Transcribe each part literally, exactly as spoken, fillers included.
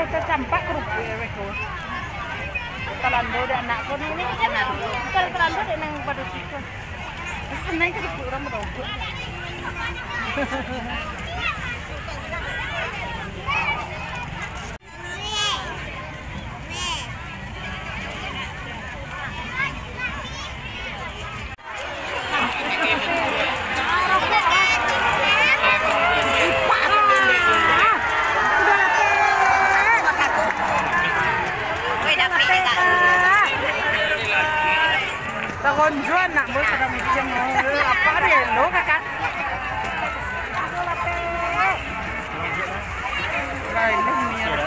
Tacampak kerupuk ya, weh, ko. Talando dek anak ko ni, ni. Bukan talando dek nang pado siko. Senang kerupuk urang badogok. Taronjo anak boy, pada macam apa dia lo, kakak? Lain lah niat.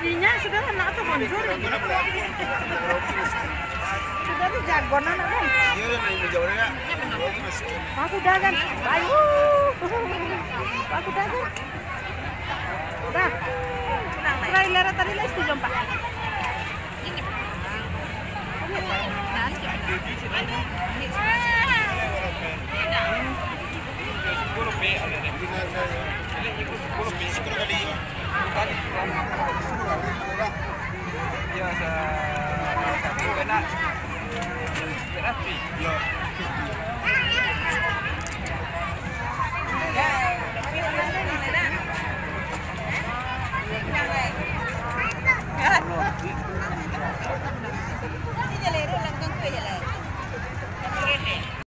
Inyo sudah anak tu bonjol. Sudah tu jagoan anak kan? Aku dah kan? Ayo. Aku dah kan? Dah. Trailer tadi lah setuju empat.